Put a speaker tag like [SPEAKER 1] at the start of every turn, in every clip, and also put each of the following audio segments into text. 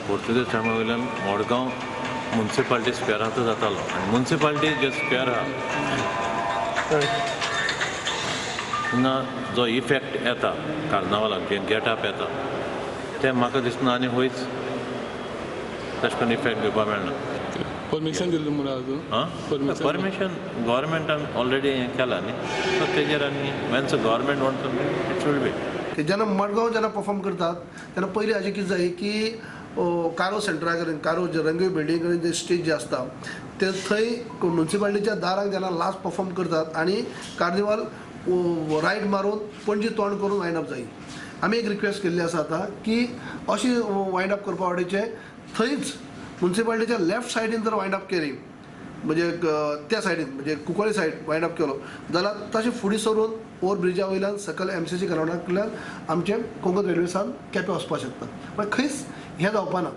[SPEAKER 1] पोर्तुगेज टायमा वयल्यान मडगांव मुन्सिपाल्टी स्क्वेरांत जातालो आनी मुन्सिपाल्टी जे स्क्वेर आहा तेन्ना जो इफेक्ट येता कार्नावालाक, जे गेटअप येता तें म्हाका दिसना आनी खंयच तशें करून इफेक्ट घेवपाक मेळना.
[SPEAKER 2] परमिशन दिल्लें म्हणून अजून?
[SPEAKER 1] आं.
[SPEAKER 2] परमिशन?
[SPEAKER 1] परमिशन गव्हर्मेंटान ऑलरेडी हें केलां न्ही, सो तेजेर आनी once government want something, it will be.
[SPEAKER 3] की जेन्ना मडगांव जेन्ना परफॉर्म करतात तेन्ना पयलीं हाजें कितें जाय की कारो सेंटरा कडेन, कारो जे रंगवे बिल्डींग कडेन जे स्टेज जे आसता ते थंय मुन्सिपाल्टीच्या दाराक जेन्ना लास्ट परफॉर्म करतात आनी कार्निवाल रायट मारून पणजी तोंड करून वायंड अप जाय. आमी एक रिक्वेस्ट केल्ली आसा आतां की अशी वायंड अप करपा वाटेचे थंयच मुन्सिपाल्टीच्या लेफ्ट सायडीन जर वायंड अप केली, म्हणजे त्या सायडीन, म्हणजे कुंकळी सायड वायंड अप केलो जाल्यार तशें फुडें सरून ओवर ब्रिजा वयल्यान सकयल एमसीसी ग्रावंडांतल्यान आमचें कोंकण रेल्वेसान केपें वचपाक शकता. पण खंयच हें जावपा ना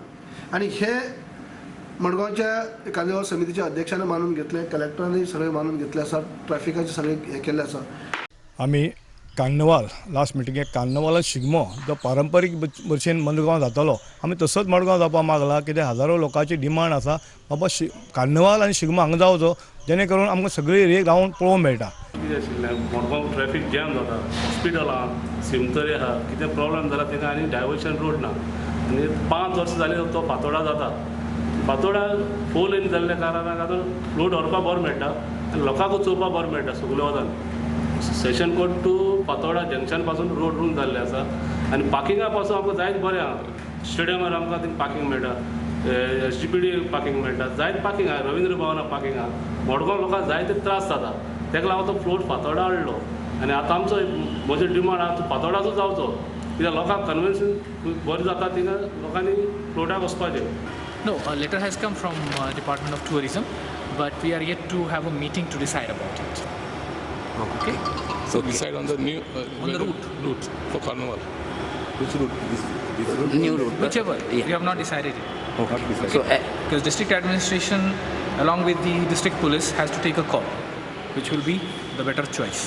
[SPEAKER 3] आनी हें मडगांवच्या कार्निवाल समितीच्या अध्यक्षान मानून घेतलें, कलेक्टरांनी सगळें मानून घेतलें आसा, ट्रॅफिकाचें सगळें हें केल्लें आसा.
[SPEAKER 4] आमी कार्नवाल लास्ट मिटिंगेक कार्नवालान शिगमो जो पारंपारीक भशेन मडगांव जातालो, आमी तसोच मडगांव जावपाक मागला. कित्याक हजारो लोकांची डिमांड आसा बाबा कार्नवाल आनी शिगमो हांगा जावचो, जेणे करून आमकां सगळी एक रावंड पळोवंक मेळटा.
[SPEAKER 5] कितें आशिल्लें, मडगांव ट्रॅफिक जॅम जाता. हॉस्पिटल आहा, सिमतरी आहा, कितें प्रॉब्लम जाला थिंगा आनी डायवर्शन रोड ना आनी 5 वर्सां जालीं तो फातोडा जाता. फातोडा फोर लेन जाल्ल्या कारणान आतां फ्लोट व्हरपाक बरो मेळटा आनी लोकांकूय चोवपाक बरो मेळटा. सगले वचून session court to Fatorda junction पासून रोड रूम जाल्ले आसा आनी पार्किंगा पासून आमकां जायत बरें आहा. स्टेडियमार आमकां थिंग पार्किंग मेळटा, एसजीपीडी पार्किंग मेळटा, जायत पार्किंग आहा, रविंद्र भवना पार्किंग आहा. मडगांव लोकांक जायते त्रास जाता. ताका लागून तो फ्लोट फातोडा हाडलो आनी आतां आमचो म्हजो डिमांड आहा, तो फातोडाचो जावचो, कित्याक लोकांक कन्वेन्शन बरें जाता. थिंगा लोकांनी फ्लोटाक वचपाचें.
[SPEAKER 6] No, a letter has come from Department of Tourism, but we are yet to have a meeting to decide about it. Okay.
[SPEAKER 2] So decide on the new
[SPEAKER 6] On the route.
[SPEAKER 2] Route for Carnival.
[SPEAKER 7] Which route? This route?
[SPEAKER 8] New route.
[SPEAKER 6] Whichever.
[SPEAKER 8] Yeah.
[SPEAKER 6] We have not decided yet.
[SPEAKER 7] Not decided.
[SPEAKER 8] So,
[SPEAKER 6] Because district administration, along with the district police, has to take a call, which will be the better choice.